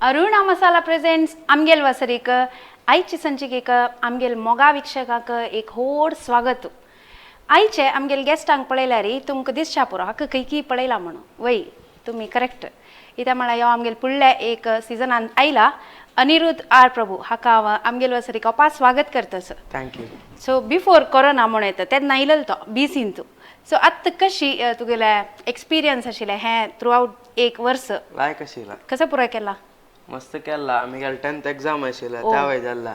Aruna masala presents आमगेल वसरीक आयचे संचिकेक आमगेल मोगा वीक्षकाक एक व्हड स्वागत. आयचे आमगेल गेस्टांक पळयल्यार तुमकां दिसच्या पुरो हाका खंय पळयला म्हणून वय तुमी करेक्ट. कित्याक म्हळ्यार ह्यो आमगेल फुडल्या एक सिजनान आयला अनिरुद्ध आर प्रभू हाका हांव आमगेल वसरीक अपार स्वागत करतस. Thank you. So before corona म्हणून येता तेन्ना आयलेलो तो बीसीन तूं. सो आतां कशी तुगेले एक्सपिरियन्स आशिल्लें हें थ्रू आउट एक वर्स लायक आशिल्ला? कसं पुराय केला? मस्त केला. आमगेले 10th exam आशिल्ला त्यावय जाल्ला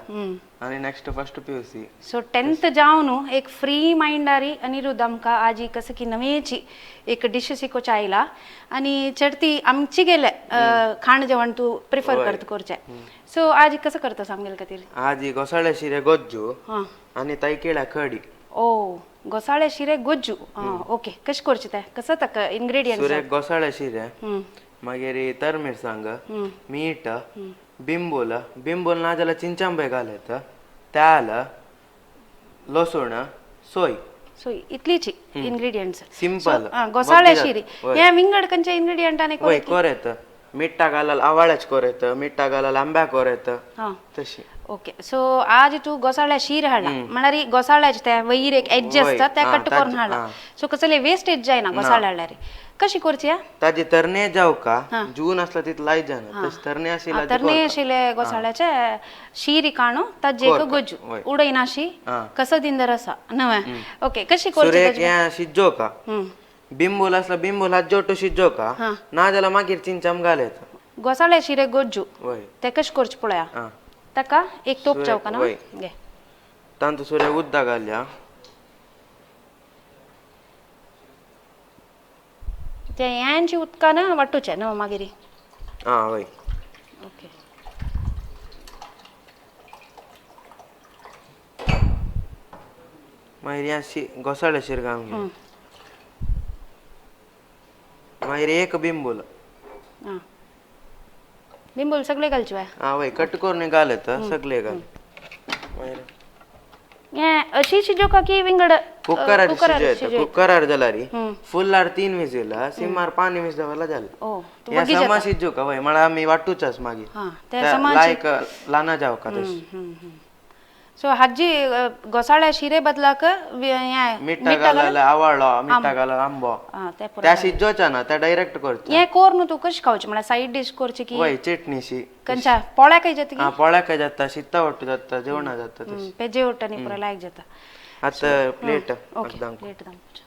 आनी next first PUC. So 10th जावन एक फ्री मायंडारी अनिरुद्ध आमकां आजी कसं की नवेची एक डिश शिकोवच्या आयला आनी चडती आमची गेले खाण जेवण तूं प्रिफर करता करचें. सो आज कसं करता आमगेले खातीर? आजी घोसाळे शिरे गोज्जू हां आनी तायकिळ्या कडी. ओ घोसाळे शिरे गोज्जू. हां ओके. कशें करचें तें? कसं ताका इनग्रेडियंट्स? सुरे घोसाळे शिरे, मागीर तर मिरसांग, मीठ, बिंबोल, बिंबोल ना जाल्यार चिंचांबे घालत, तेल, लसूण, सोय. सो इतलीची इनग्रेडियंट्स सिंपल. घोसाळे शिरी हे विंगड खंयचे इनग्रेडियंटान? वय कोरेत मिठा घालाल आवाळ्याच कोरेत, मिठा घालाल आंब्या कोरेत तशी. ओके. सो आज तूं घोसाळ्या शीर हाडला म्हळ्यार घोसाळ्याचे ते वयर एक एज आसता ते कट करून हाडला. सो कसले वेस्टेज जायना घोसाळे हाडल्यार. कशी करची? ताजी तरणे जाव का जून आसला तितले लायत जायना, तशें तरणे आशिल्ले तरणे आशिल्ले घोसाळ्याचे शीर काणू ताजे एक गोज्जू उडयनाशी कसो दिंदर आसा नवें. ओके कशी करची? शिजो का बिंबोल आसला बिंबोल हाजोटो शिजो का ना जाल्यार मागीर चिंचाम घालयता. घोसाळे शिरे गोज्जू ते कशें करचें पळया. ताका एक तोप जावका ना घे तांतू सुरे उदक घालया. ते यांची उदकान वाटूचें न्हू मागीर. आं वय. ओके. मागीर ह्या घोसाळे शीर घालून घे. मागीर एक बिंबोल. आं बिंबोल सगळे घालचे? आं वय कट करून घालत सगळे घाल. मागीर हें अशी शिजोवका की विंगड? कुकरार शिजयता. कुकरार जाल्यार फुल्लार 3 विजील, सिमार 5 विजील जाल्यार जालें. हें समा शिजोवका वय म्हळ्यार आमी वांटूचाच मागीर लायक ल्हाना जावका तशें. सो हाजी घोसाळ्या शिरे बदलाक मिठा घालले आवाळो, मिठा घालले आंबो त्या शिजोवचा ना त्या डायरेक्ट करचें. हें कोर न्हू तूं कशें खावचें म्हळ्यार सायड डीश करची की? वय चटणीशी. खंयच्या पोळ्याकय जाता की? आं पोळ्याकय जाता, शिता वट्टू जाता, जेवणा जाता तशें. पेजे वट्टांनी पुरो लायक जाता. आतां प्लेट. Okay plate दामपाचें.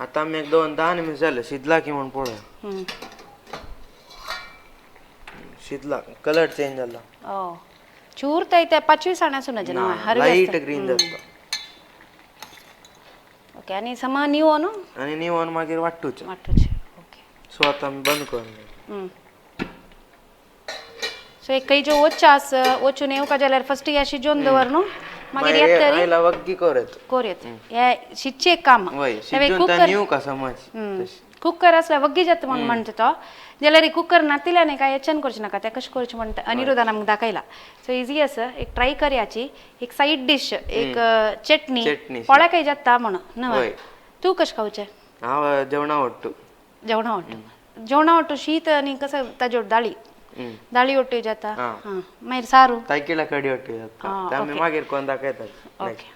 आतां आमी एक 2-10 निमिश जाले शिजला की म्हूण पळोवया. शिजला, कलर चेंज जाला. ओ चूर तर ते पाचवी साणासून लायट ग्रीन जाता. ओके. आनी समा निवो न्हू? आनी निवोन मागीर वांटूचें. वांटूचें. ओके. सो आतां आमी बंद करून. सो एक खंय ज्यो वच्चें आस वचून येवका जाल्यार फस्ट हें शिजोवन दवर न्हू मागीर येत आयला वग्गी कोरेत कोरेत हें शिजचें एक काम. वय शिजून तें निवका समज. कुकर आसल्यार वग्गी जाता म्हूण म्हणटा तो जाल्यार कुकर नातिल्यार न्ही काय हेच्यान करचें नाका तें कशें करचें म्हणटा अनिरुद्धान आमकां दाखयला. सो इजी आसा एक ट्राय करयाची एक सायड डीश एक चटणी पोळ्याकय जाता म्हणून न्हू. तूं कशें खावचें? हांव जेवणा वट्टू. जेवणा वट्टू. जेवणा वट्टू शीत आनी कसं ताजे दाळी दाळी वट्टू जाता. हां मागीर सारू तायकिळ्या कडी वट्टू जाता. ते आमी मागीर कोण दाखयतात. ओके.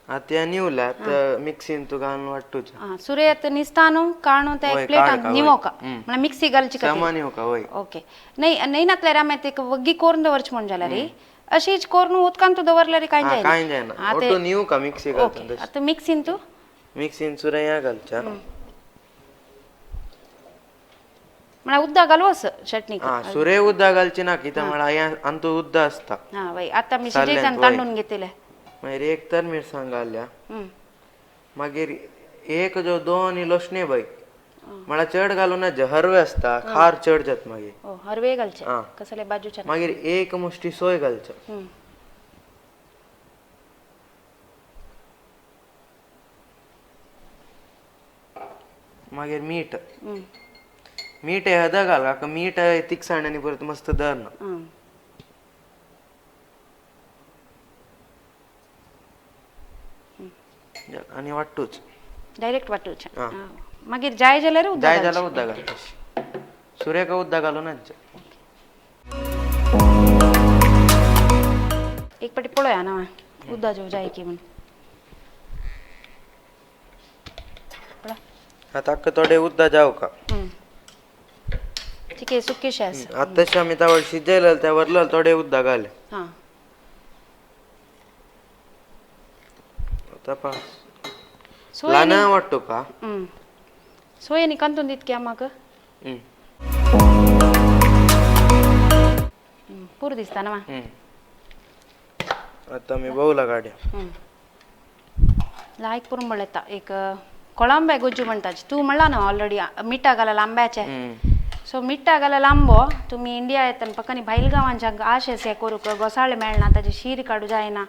आतां हें निवला आतां मिक्सीन तूं घालून वांटूचें. सुरे आतां निसता न्हू काणू तें एक प्लेटान निवोका म्हळ्यार मिक्सी घालची समा निवका. वय ओके. न्हय न्हय नासल्यार आमी आतां एक वग्गी करून दवरचें म्हूण जाल्यार अशीच करून उदकान तूं दवरल्यार कांय जायना. कांय जायना. ओटू निवका मिक्सी घालून. आतां मिक्सीन तूं मिक्सीन सुरे हें घालचें म्हळ्यार उदक घालू असो चटणी. सुरे उदक घालची ना कित्याक म्हळ्यार हें आमचो उदक आसता. हां वय आतां आमी शिजयतान तांडून घेतले. मागीर एक तर मिरसांग घालया. मागीर एक जो 2 लसणे बाय म्हळ्यार चड घालूं ना, हरवे आसता खार चड जाता मागीर. हरवे घालचे कसले बाजूचे. मागीर एक मुष्टी सोय घालचे. मागीर मीठ. मीठ हे हद घाल काका, मीठ तिखसाण आनी परत मस्त दर ना. आनी वाट्टूच डायरेक्ट वाटूचे. मागीर जाय जाल्यार उदक जाय जाल्यार उदक घाल, सुरेक उदक घालून एक पाटी पळोवया ना उदक जो जाय की म्हण. आतां थोडे उदक जाव का. ठीक आहे, सुकेशे आसा. आतां आमी तावळ शिजयलें त्या वरलो थोडे उदक घाले. आतां पा लाना वाटतो का. सोय नी कंतून तितक्या म्हाका पूर दिसता ना. आता मी बहुला गाड्या लायक पुरून म्हणता एक कोळंबे गुज्जू म्हणताची तू म्हणला ना ऑलरेडी मिठा घाला आंब्याचे. सो मिठा घाला आंबो तुमी इंडिया येताना पक्कनी भायल गांवांच्या आशेस हे करूक घोसाळे मेळना, ताजे शीर काडू जायना,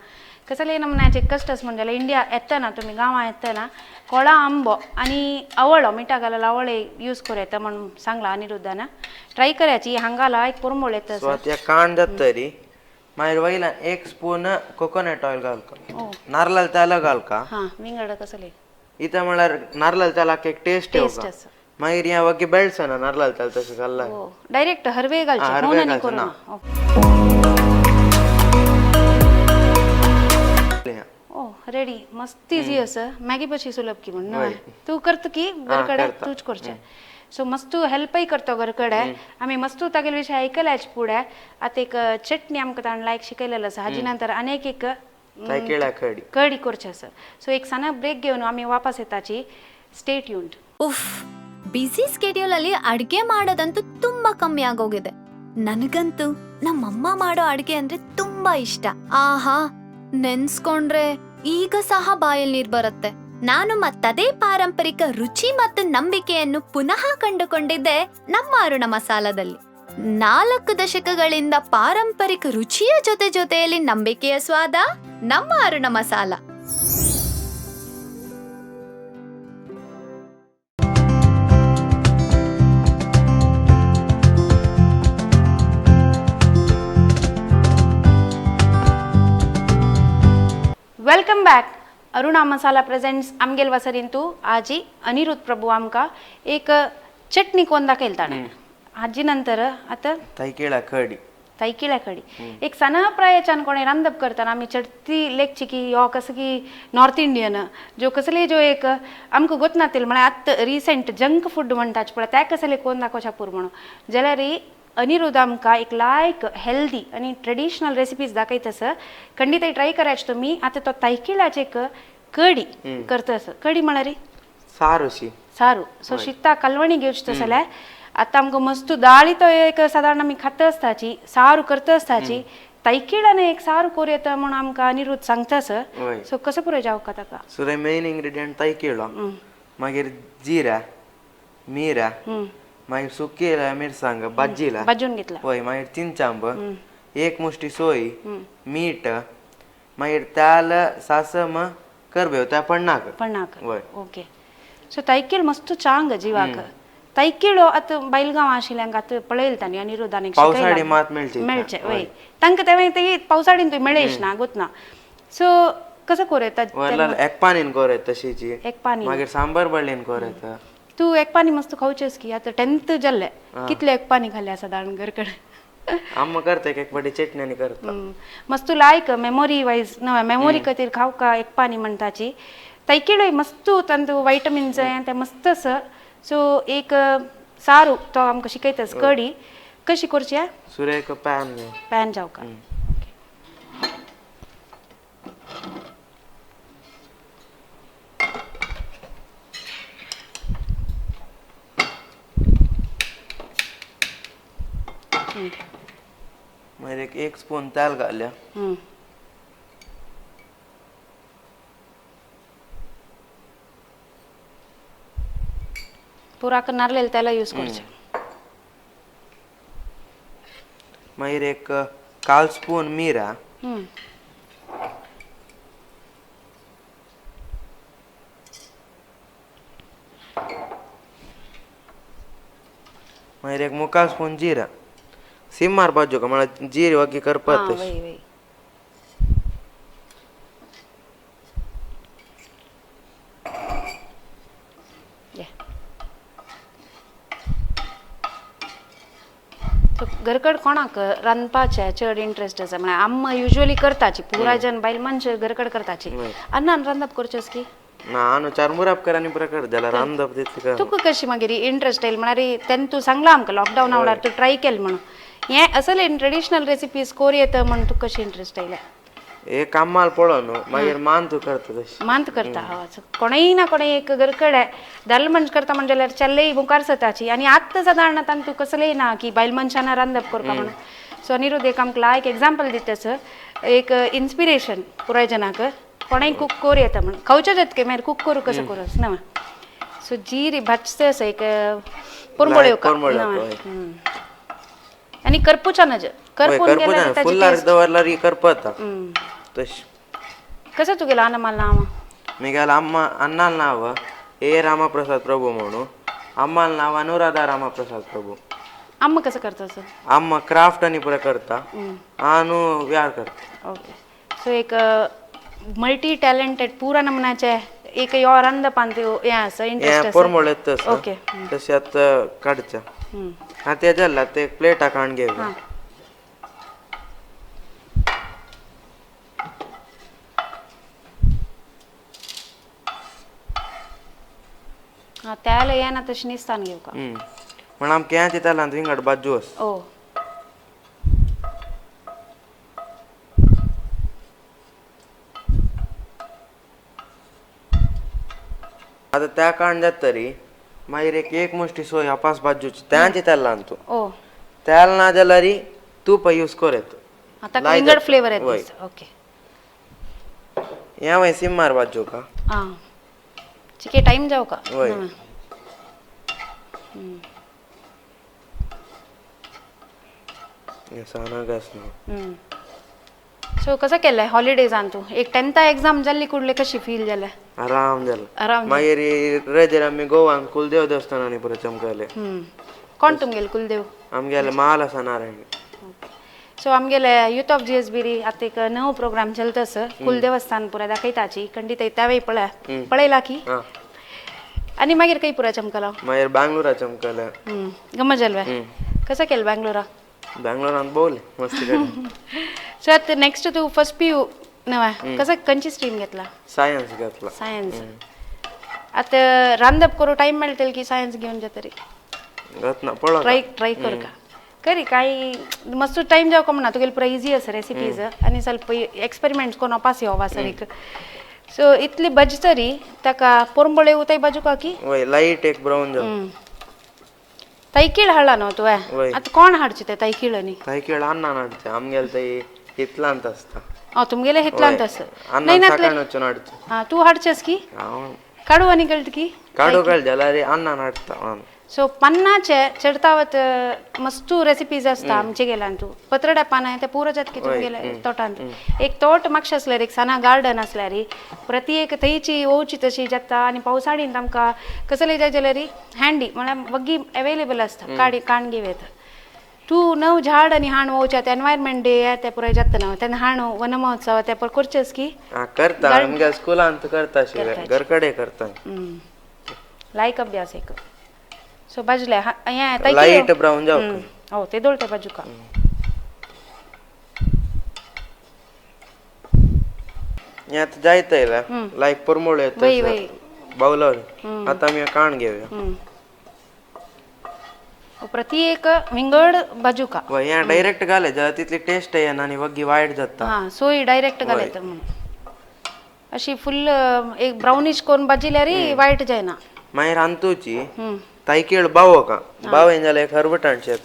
कसले नमन्याचे कश्टस म्हण जाल्यार इंडिया येतना तुमी गांवां येतना कोळा आंबो आनी आवळो मिठा घाला आवळे यूज करूं येता म्हण सांगला अनिरुद्धान. ट्राय करायची हांगा लायक पुरंबळ येता. सो आतां कांड जाता तरी मागीर वयल्यान एक स्पून कोकोनट ऑयल घालका, नारळ तेल घालका. हां विंगड कसले इथं म्हळ्यार नारळ तेलाक एक टेस्ट येवका. मागीर ह्या वगी बेळसना नारळ तेल तशें घालला डायरेक्ट हरवे घालचे, हरवे घालचे ना. ओ रेडी मस्त इजी आसा. मॅगी पशी सुलभ की म्हण तूं करता की घरकडे तूच करचें. सो मस्त हेल्पय करता घरकडे. आमी मस्त तागेले विशय आयकल्याच फुडें आतां एक चटणी आमकां ताणें लायक शिकयलेलो आसा. हाजी नंतर अनेक एक कडी करचें आसा. सो एक साना ब्रेक घेवन आमी वापस येताची. Stay tuned. ಉಫ್, ಬ್ಯುಸಿ ಸ್ಕೆಡ್ಯೂಲ್ ಅಲ್ಲಿ ಅಡುಗೆ ಮಾಡೋದಂತೂ ತುಂಬಾ ಕಮ್ಮಿ ಆಗೋಗಿದೆ. ನನಗಂತೂ ನಮ್ಮಮ್ಮ ಮಾಡೋ ಅಡುಗೆ ಅಂದ್ರೆ ತುಂಬಾ ಇಷ್ಟ. ಆಹಾ, ನೆನ್ಸ್ಕೊಂಡ್ರೆ ಈಗ ಸಹ ಬಾಯಲ್ಲಿ ನೀರ್ ಬರುತ್ತೆ. ನಾನು ಮತ್ತದೇ ಪಾರಂಪರಿಕ ರುಚಿ ಮತ್ತು ನಂಬಿಕೆಯನ್ನು ಪುನಃ ಕಂಡುಕೊಂಡಿದ್ದೆ ನಮ್ಮ ಅರುಣ ಮಸಾಲದಲ್ಲಿ. 4 ದಶಕಗಳಿಂದ ಪಾರಂಪರಿಕ ರುಚಿಯ ಜೊತೆ ಜೊತೆಯಲ್ಲಿ ನಂಬಿಕೆಯ ಸ್ವಾದ ನಮ್ಮ Aruna masala. Welcome back. Aruna masala presents आमगेल वसरींतू आजी अनिरुद्ध प्रभू आमकां एक चटणी कोण दाखयता. आजी नंतर आतां तैकिळा कडी. तैकिळा कडी एक सणा प्रायाच्यान कोणी रांदप करतना आमी चडती लेखची की हो कसं की नॉर्थ इंडियन जो कसले जो एक आमकां गोतनातील म्हळ्यार आतां रिसेंट जंक फूड म्हणटाच पळय त्या कसले कोण दाखोवच्या पूर म्हणून जाल्यार अनिरुद्ध आमकां एक लायक हेल्दी आनी ट्रेडिशनल रेसिपीज दाखयता सर. खंडीत ट्राय करायचे तुमी. आतां तो तैकिळाचे एक कडी करता सर. कडी म्हळ्यार सारूशी सारू. सो शिता कलवणी घेवची तसं जाल्यार आतां आमकां मस्त दाळी तो एक सादारण आमी खाता आसताची सारू करता आसताची तैकिळान एक सारू करूं येता म्हणून आमकां अनिरुद्ध सांगता सर. सो कसो पुरो जावका ताका? सो मेन इंग्रेडियंट तैकिळो, मागीर जिरा, मिरा, मागीर सुकी मिरसांग भाजीला भाजून घेतला, हय, मागीर चिंचांब, एक मुष्टी सोय, मीठ, मागीर त्याल सासम करबेव त्या पण्णाक पण्णाक. हय. ओके. सो तैकीळ मस्त चांग जिवाक. तैकीळ आतां बैलगांव आशिल्ल्यांक आतां पळयलें तांणी अनिरुद्धान पावसाळी मात मेळचे मेळचे वय तांकां तें ते पावसाळीन तुवें मेळच ना गोतना. सो कसं करूं येता? एक पानीन करूं येता तशीची, एक पानी, मागीर सांबर बळीन करूं येता. तू एक पानी मस्त खावचेस की आतां 10th जाल्ले कितले एक पानी खाल्ले सादारण घरकडे? आम्हा करता एक पाटी चटणी करता. मस्त लायक मेमोरी वायज नव्या मेमोरी खातीर खावका एक पानी म्हणटाची. तैकिळूय मस्त तांतू वायटमिन्स ते मस्त आसा. सो एक सारू तो आमकां शिकयतास कडी कशी करची. सुरेक पॅन पॅन जावका. मागीर एक स्पून तेल घालया. पुरा नारळेल तेल यूज करचें. मागीर एक काल स्पून मिरा, मागीर एक मुखाल स्पून जिरा. सिमार भाजूका म्हळ्यार जीर वगी करपात. वय वय. घरकड कोणाक रांदपाचें चड इंट्रस्ट आसा म्हळ्यार आम्मा युज्वली करताची पुराय जन बायल मनशां घरकड करताची. अन्नान रांदप करचेस की ना आनु चार मुराप आनी प्रकार जाल्यार रांदप तितलें. तुका कशी मागीर इंट्रस्ट येयली म्हळ्यार तेन्ना तूं सांगलां आमकां लॉकडावन आवडार तूं ट्राय केलें म्हणून हें असले ट्रेडिशनल रेसिपीज कोर येता म्हणून तुका कशी इंट्रस्ट येयल्या? एक कामाल पळोवन न्हू मागीर मान तूं करता तशें. मांत करता. हय, कोणूय ना कोणूय एक घरकडे दाल मनश करता म्हणजे जाल्यार चल्लेय मुखार सताची आनी आत्तां सादारण तांतू कसलेय ना की बायल मनशान रांदप करपा म्हणून. सो अनिरुद्ध एक आमकां लायक एग्जाम्पल दिता सर, एक इन्स्पिरेशन पुराय जनाक कोणूय कूक कोर येता म्हणून खावचें जातके मागीर कूक करूं कसो करूं ना. सो जीर भाजता आसा एक पोरंबोळ्यो. आनी करपूचा नज करपून गेल्यार फुल्लार दवरल्यार करपता तशें. कसं तुगेलं अनमाल नाव? मी गेला अम्मा अण्णाल नाव ए रामाप्रसाद प्रभू म्हणून, अम्माल नाव अनुराधा रामाप्रसाद प्रभू. अम्मा कसं करता सर? अम्मा क्राफ्ट आणि पुरा करता आनु व्यार करता. ओके. सो एक मल्टी टॅलेंटेड पुरा नमनाचे एक यो रांदपान हें आसा इंट्रस्ट आसा. पोरमोळ येता. ओके. तशें आतां काडच्या. आतां तें जालें आतां एक प्लेटा काडून घेवया. त्याला येना तशें निस्तान घेवका. म्हण आमकां हें चिंतलां विंगड बाजू आसा. ओ आतां त्या काण जाता तरी मागीर एक एक मुश्टी सोय अपास बाजूची त्याच तेलान तूं. ओ तेल ना जाल्यार तूप यूज कर येता. आतां विंगड फ्लेवर येता. ओके. हें वय सिमार बाजूका. आं चिके टाइम जाव का? वय. साना गॅस ना. सो कसं केलंय हॉलिडेजान तूं? एक टेंथा एग्जाम जाल्ली कुडले कशी फील जालें? आराम जालो. आराम. मागीर रजेर आमी गोवान कुलदेव देवस्थानांनी पुरो चमकले. कोण तुमगेले कुलदेव? आमगेले माल आसा नारायण. सो आमगेले युथ ऑफ GSB री आतां एक नवो प्रोग्राम चलता सर, कुलदेवस्थान पुराय दाखयताची खंडीत त्यावेळी पळय पळयला की. आनी मागीर खंय पुराय चमकलो? मागीर बँगलोरा चमकले. गम्मत जालें. कसं केलं बँगलोरा? बँगलोरान बोवले मस्ती केली. सो आतां नेक्स्ट तूं फर्स्ट PU नवा कसं खंयची स्ट्रीम घेतला? सायन्स घेतला. सायन्स. आतां रांदप करूं टायम मेळटलो की सायन्स घेवन जातरी? घातना पळोवका. ट्राय ट्राय करका करी काय मस्त टायम जावका म्हणा तुगेले पुराय इजी आसा रेसिपीज आनी ಸ್ವಲ್ಪ एक्सपेरिमेंट्स करून अपास येवप आसा एक. सो इतली भजतरी ताका पोरंबोळे उताय बाजू का की? वय लायट एक ब्राऊन जाव. तैकीळ हाडला न्हू तुवें? आतां कोण हाडचे ते तैकीळ न्ही? तैकीळ अण्णान हाडचे आमगेले ते हितलांत आसता. तुमगेले हितलांत आसा. अण्णान सकाळीं वचून हाडचे. आं तूं हाडचेस की? काडू आनी कळटा की? काडू कळटा जाल्यार अण्णान हाडटा. सो पन्नाचे चडतावत मस्तू रेसिपीज आसता आमचे गेल्यान तूं पत्रड्या पानां ते पुरो जात की तुमगेले तोटांत. एक तोट मातशें आसल्यार एक साना गार्डन आसल्यार प्रति एक थंयची ओवची तशी जाता आनी पावसाळीन तांकां कसलें जाय जाल्यार हँडी म्हळ्यार वग्गी एवेलेबल आसता काडी काण घेव येता. तूं नव झाड आनी हाण वोवचें आतां एनवायरमेंट डे ते पुराय जाता न्हू तेन्ना हाण वन महोत्सव ते पुराय करचेच की? करता आमगे स्कुलांत करता घर कडेन करता. लायक अभ्यास एक. सो भाजले हें लायट ब्राऊन जाव. हो ते दोळटे बाजूका. हें आतां जायत येयला लायक परमळ येता बावलो. आतां आमी काण घेवया. प्रति एक विंगड बाजूका. वय हें डायरेक्ट घाले जाल्यार तितली टेस्ट येना आनी वग्गी वायट जाता. हां सोय डायरेक्ट घालयता म्हणून अशी फुल एक ब्रावनिश करून भाजिल्यार वायट जायना. मागीर रांदतूची तायकीळ बावो का बाव हें जाल्यार एक हरवटांचें.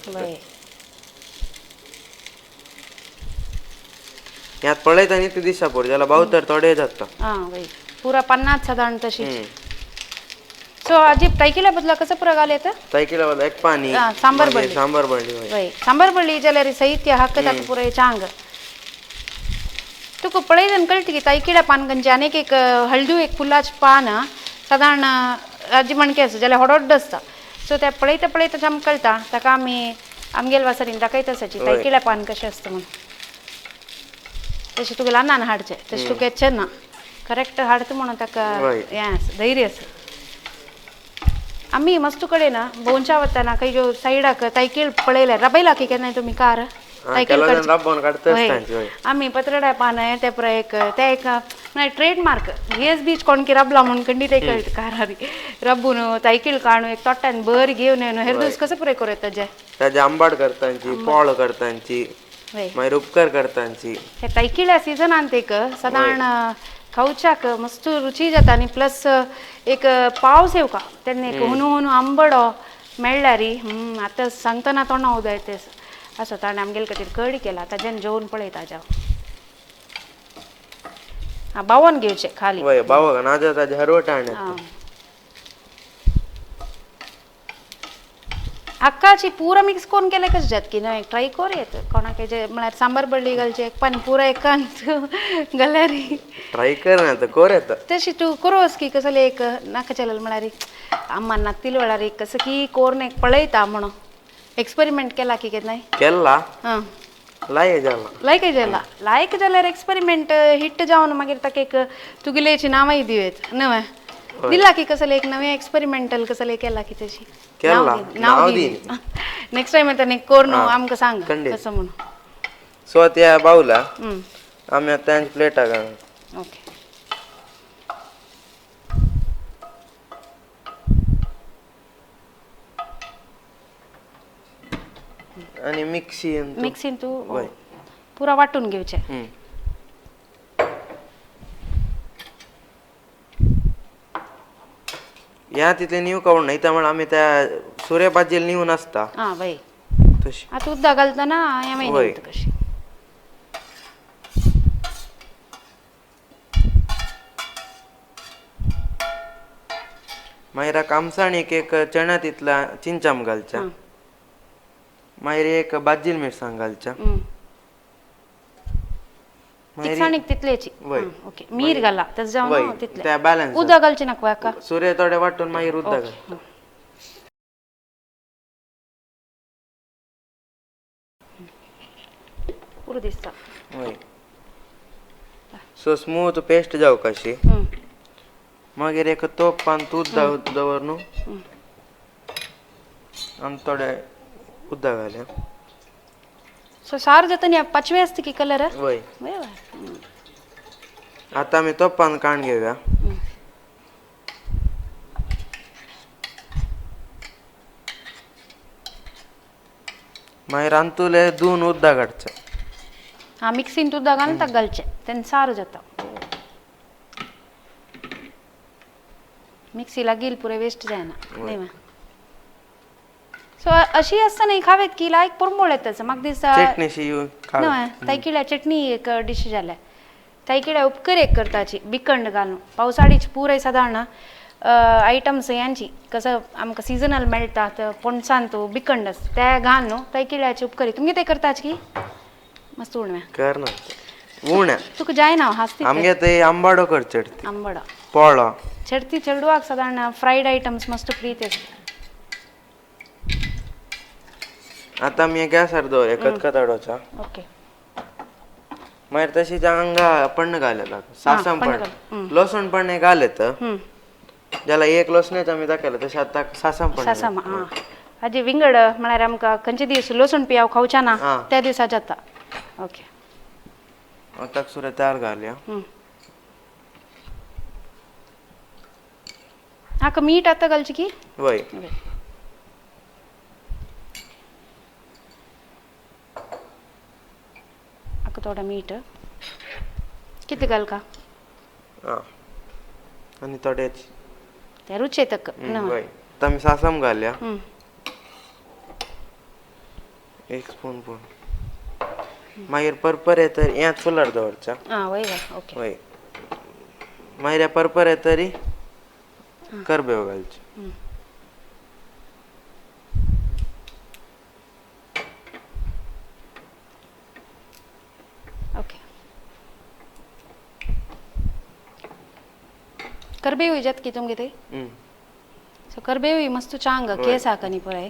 हें पळयता न्ही ती दिसा पुरो जाल्यार बाव तर थोडे जाता. आं वय पुरा पन्नास सादारण तशी. सो आजी तायकिळ्या बदला कसं पुरा घाल येता? तायकिळ्या बदला एक पानी सांबार बळी. सांबार बळी वय सांबार बळी जाल्यार साहित्य हाकता पुराय चांग. तुका पळयल्यान कळटा की तायकिळ्या पान खंयचें आनीक एक हळदू एक फुलाचें पान सादारण आजी मणके आसा जाल्यार होडोड्ड आसता. सो ते पळयता पळयता आमकां कळटा ताका आमी आमगेल वासरीन दाखयता आसाची तायकिळ्या पान कशें आसता म्हणून. तशें तुका ल्हान हाडचें तशें तुका येचें ना करेक्ट हाडटा म्हणून ताका हें आसा धैर्य आसा. आमी मस्तू कडेन भोंवच्या वतना खंय ज्यो सायडाक तायकीळ पळयल्यार राबयला की केन्नाय तुमी कार आमी पत्रड्या पान ते पुराय एक ते एक म्हळ्यार ट्रेडमार्क हेच बीच कोण की राबला म्हणून खंडीत एक कळटा कारारी रब्बून तायकीळ काडून एक तोट्यान बरी घेवन येवन हेर दीस कसो पुराय करूं येता ताजे ताजे आंबाड करतांची पोळ करतांची मागीर उपकार करतांची. हे तायकिळ्या सिजनांत एक सदांच खावच्याक मस्त रुची जाता आनी प्लस एक पावस येवका तेन्ना एक हुनू हुनू आंबडो मेळ्ळ्यार आतां सांगतना तोंडा उदक येता असो ताणें आमगेले खातीर कडी केला ताज्यान जेवन पळयता जाव. आं बावोन घेवचें खाली वय बावो नाजाल्यार ताजें हरवट हाडून. अक्काची पुरा मिक्स करून केले कशें जात की न्हय ट्राय कर येत कोणाक जे म्हळ्यार सांबार बडली घालचे एक पानी पुरा एकांत घाल्यार ट्राय कर ना तर कोर येता तशी तूं करोस की कसले एक नाका चलल म्हळ्यार अम्मान नातील वेळार एक कसं की कोरून एक पळयता म्हणून एक्सपेरिमेंट केला की केन्नाय केला हां लायक जाला लायक जाला लायक जाल्यार एक्सपेरिमेंट हिट जावन मागीर ताका एक तुगेलेची नांवाय दिवयत न्हय दिला की कसले एक नवे एक्सपेरिमेंटल कसले केला की तशी नाव दी नेक्स्ट टाइम येता कोर न्हू आमकां सांग कसं म्हणून. सो आतां बावला आमी आतां तांच्या प्लेटाक ओके आनी मिक्सी मिक्सीन तूं पुरा वांटून घेवचें. या तितले नीव काडून ना त्यामुळे आमी त्या सुरे भाजयेल नीव नासता आं वय तशी आतां उदक घालतना हें मागीर कशी मागीर आमसाणीक एक चण्या तितला चिंचाम घालच्या मागीर एक भाजील मिरसांग घालच्या तिखसाणीक तितलेची ओके मीर घाला तशें जावन तितलें त्या बॅलन्स उदक घालचें नाका हाका सुरे थोडे वांटून मागीर उदक घाल. पुरो दिसता वय सो स्मूथ पेस्ट जावं कशी मागीर एक तोपान तूप दवर न्हू आनी थोडे उदक घालया. सो सार जाता न्ही पाचवे आसता की कलर वय आतां आमी तोपान काण घेवया. मागीर रांदतले दोन उदक काडचें आं मिक्सीन उदक घालून ताका घालचें तेन्ना सार जाता. मिक्सी लागील पुरें वेस्ट जायना न्ही. सो अशी आसतना खावेत की लायक पुरमोळ येता म्हाका दिसता चटणीशी न्हय तायकिळ्या चटणी एक डीश जाल्या तायकिळ्या उपकर एक करताची बिकंड घालून पावसाळीची पुराय सादारण आयटम्स यांची कसं आमकां सिजनल मेळटा तर पणसान तूं बिकंड आसता ते घाल न्हू तायकिळ्याची उपकरी तुमगे ते करताच की मस्त उण्या करना उण्या तुका जायना हासती आमगे ते आंबाडो कर चडती आंबाडो पोळो चडती चेडवाक सादारण फ्रायड आयटम्स मस्त प्रीत आसता. आतां आमी गॅसार दवर खतखताडोचा ओके मागीर तशीच हांगा पण्ण घालता सासम पण लसूण पण घालत ज्याला एक लसणेच आमी दाखयला तशें आतां सासम पण सासम आं हाजी विंगड म्हळ्यार आमकां खंयचे दीस लसूण पियाव खावच्या ना त्या दिसा जाता. ओके आतां सुरें तयार घालया. हाका मीठ आतां घालचें की वय थोडा मीठ कितें घालका आनी थोडेच ते रुचे तक वय आतां आमी सासम घालया एक स्पून पूण मागीर परपर येतरी हें फुलार दवरच्या आं वय वय ओके वय मागीर परपर येतरी करबेव घालचे. ओके करबेव जात की तुमगे ते सो करबेव मस्त चांग केस आका न्ही पळय.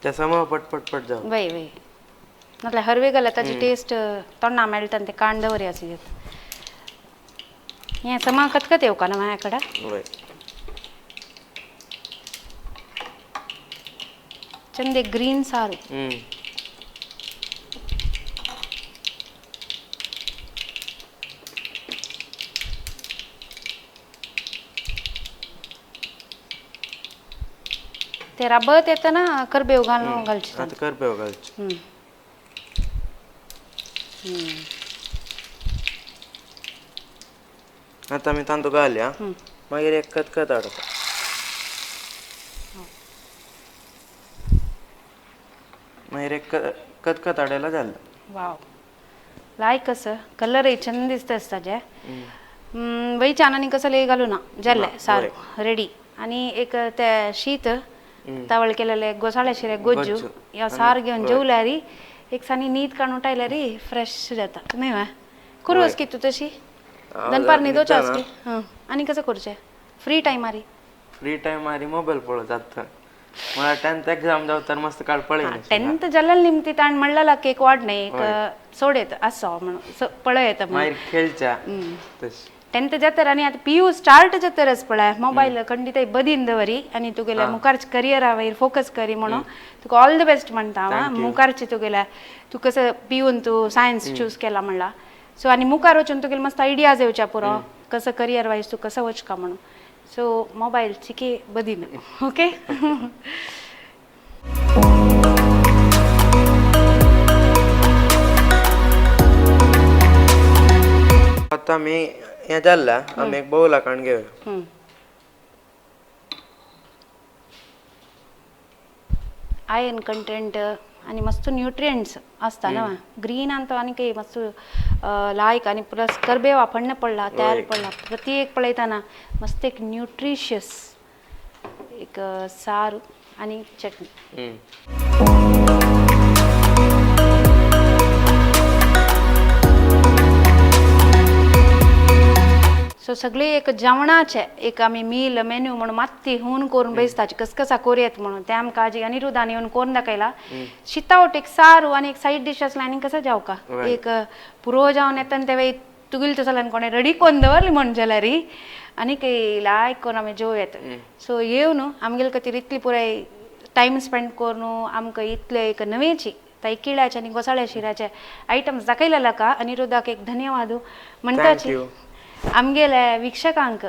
त्या समा पट पट पट जाव. वय वय नातल्यार हरवे घाल्यार ताची टेस्ट तोंडा मेळटा आनी ते कांड दवरी आसी. हें समा कतकत येवका ना माझ्या कडेन. वय. चंदे ग्रीन सारू. ते राबत येताना करबेव घालून घालचे. आता करबेव घालचे. आता मी तांदूळ घालया मागीर एक कतकत हाडता. मागीर एक कतकत हाडयला जालें. वाव लायक कसं कलरय चंद दिसता ताजे. वयच्यान आनी कसलें घालू ना जालें सारू रेडी. आनी एक ते शीत तावळ केलेले गोसाळ्या शिरे गोज्जू या सार घेवन जेवल्यार एक सानी न्हीद काडून उठायल्यार फ्रेश जाता न्हय वा. करूस की तूं तशी दनपार न्हिदोचो आस की. आनी कसं करचें फ्री टायमारी? फ्री टायमारी मोबायल पळोवं जाता. मला टेन्थ एक्झाम जाव तर मस्त काळ पळय. टेन्थ जाल्यार निमती ताण म्हणलेला एक वाड न्हय एक सोड येता आसो म्हणून पळय येता मागीर खेळच्या. टेन्थ जातर आनी आतां पी यू स्टार्ट जातरच पळय मोबायल खंडीत बदीन दवरी आनी तुगेल्या मुखारच करियरा वयर फोकस करी म्हणून तुका ऑल the best म्हणटा हांव. मुखारची तुगेल्या तूं कसं पियून तूं सायन्स चूज केला म्हणला सो आनी मुखार वचून तुगेले मस्त आयडियाज येवच्या पुरो कसं करियर वायज तूं कसं वचका म्हणून. सो मोबायल चिके बदीन. ओके. आता मी हें जाल्ला आमी एक बावला काडून घेवया. आयर्न कंटेंट आनी मस्त न्यूट्रियंट्स आसता ना ग्रीनान तो आनी मस्त लायक आनी प्लस करबेव आपण पडला तयार पडला प्रति एक पळयतना मस्त एक न्यूट्रिशियस एक सारू आनी चटणी. सो सगळे एक जेवणाचे एक आमी मील मेन्यू म्हणून मात्ती हून करून बेसताची कसकसा कोरयेत म्हणून ते आमकां आजी अनिरुद्धान येवन करून दाखयला. शितावट एक सारू आनी एक सायड डीश आसला आनी कसं जावं का एक पुरो जावन येता आनी ते तुगेले तसल्यान कोणें रेडी करून दवरली म्हण जाल्यार आनी लायक करून आमी जेवं येता. सो येवन आमगेले खातीर इतली पुराय टायम स्पेंड करून आमकां इतले एक नवेची ताई किळ्याचे आनी गोसाळ्या शिऱ्याचे आयटम्स दाखयलेले का अनिरुद्धाक एक धन्यवाद म्हणटाची. आमगेले वीक्षकांक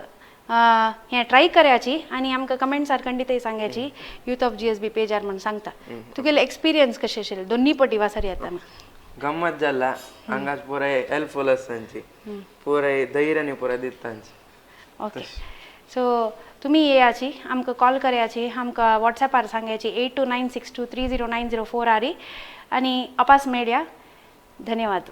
हें ट्राय करायची आनी आमकां कमेंट्सार खंडीतय सांगायची यूथ ऑफ GSB पेजार म्हण सांगता. तुगेले एक्सपिरियन्स कशें आशिल्लें दोन्ही पटी वासार येताना? गम्मत जाला हांगाच पुराय हेल्पफूल आसा तांची पुराय धैर्याने पुराय दिता तांची. ओके सो तुमी येयाची आमकां कॉल करायची आमकां वॉट्सॅपार सांगायची 8296230904 आरी आनी अपास मेळया. धन्यवाद.